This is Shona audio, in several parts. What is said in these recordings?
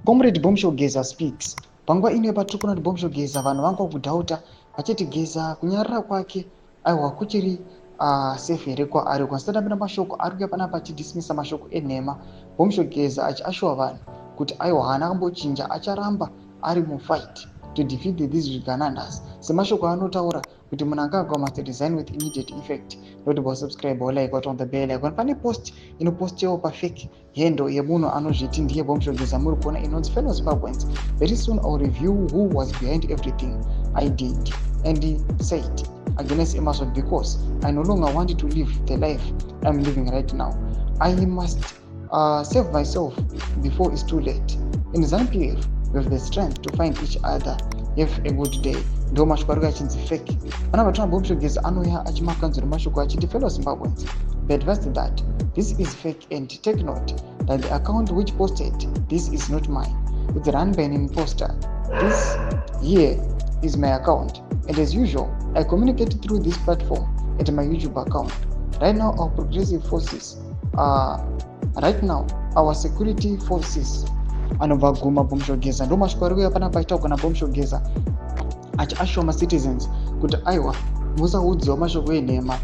Comrade Bombshell Geza speaks. Panguva ino yepatiri kuona kuti Bombshell Geza, vanhu vanga kudhauta vachiti Geza kunyarara kwake, aiwa, kuchiri safe here kwaari? Ukasatambira mashoko ari kuuya panapa achidismisa mashoko enhema, Bombshell Geza achiassure vanhu kuti aiwa, haana kumbochinja, acharamba ari mufight to defeat these zviganandas, semashoko anotaura kuti Mnangagwa must resign with immediate effect. Noti wasubscribe, walike, on the bell icon. Pane post inopostewo pafake handle yemunhu anozviti ndiye Bombshell Geza, muri kuona inonzi, "Fellow Zimbabweans, very soon I'll review who was behind everything I did and said against Emmerson, because I no longer want to live the life I'm living right now. I must save myself before it's too late. In ZANU-PF we have the strength to find each other. Have a good day." Ndo mashoko ari achinzi fake. Pana vatona Bombshell Geza anouya achimakanzura mashoko achiti, "Fellow Zimbabweans, be advised that this is fake and take note that the account which posted this is not mine. It's run by an imposter. This here is my account, and as usual I communicate through this platform at my YouTube account. Right now our progressive forces, right now our security forces." Anobva guma Bombshell Geza. Ndo mashoko ari kuuya panapa achitaurwa naBombshell Geza, achiassure macitizens kuti aiwa, musaudziwa mashoko enhema.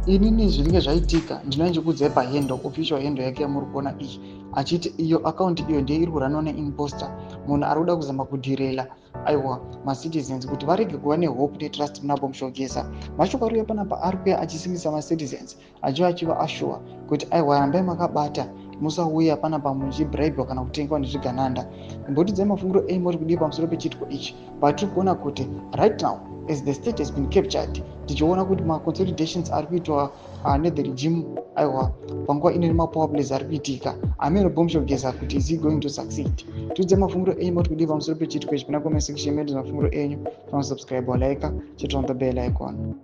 Inini zvinenge zvaitika ndinonjikudzai pahandle, official handle yake yamuri kuona iyi, achiti iyo akaunti iyo ndiye iri kurunwa neimposter, munhu ari kuda kuzama kudhirela, aiwa, macitizens kuti varege kuva nehope netrust muna Bombshell Geza. Mashoko ari kuuya panapa ari kuuya achisimbisa macitizens, achiva achiva-assure kuti aiwa, rambai makabata, musauya panapa muchibribwa kana kutengwa nezvigananda. Mbotidzai mafungiro enyu, muri kudii pamusoro pechiitiko ichi, patiri kuona kuti right now, as the state has been captured, tichiona kuti maconsolidations ari kuitwa nethe regime, aiwa, panguva ino nemapower plays ari kuitika, ameno Bombshell Geza kuti is he going to succeed? Tiudze mafungiro enyu, moti kudii pamusoro pechiitiko ichi? Pana comment section medu mafungiro enyu. Panosubscribe, walike, chit on the bell icon.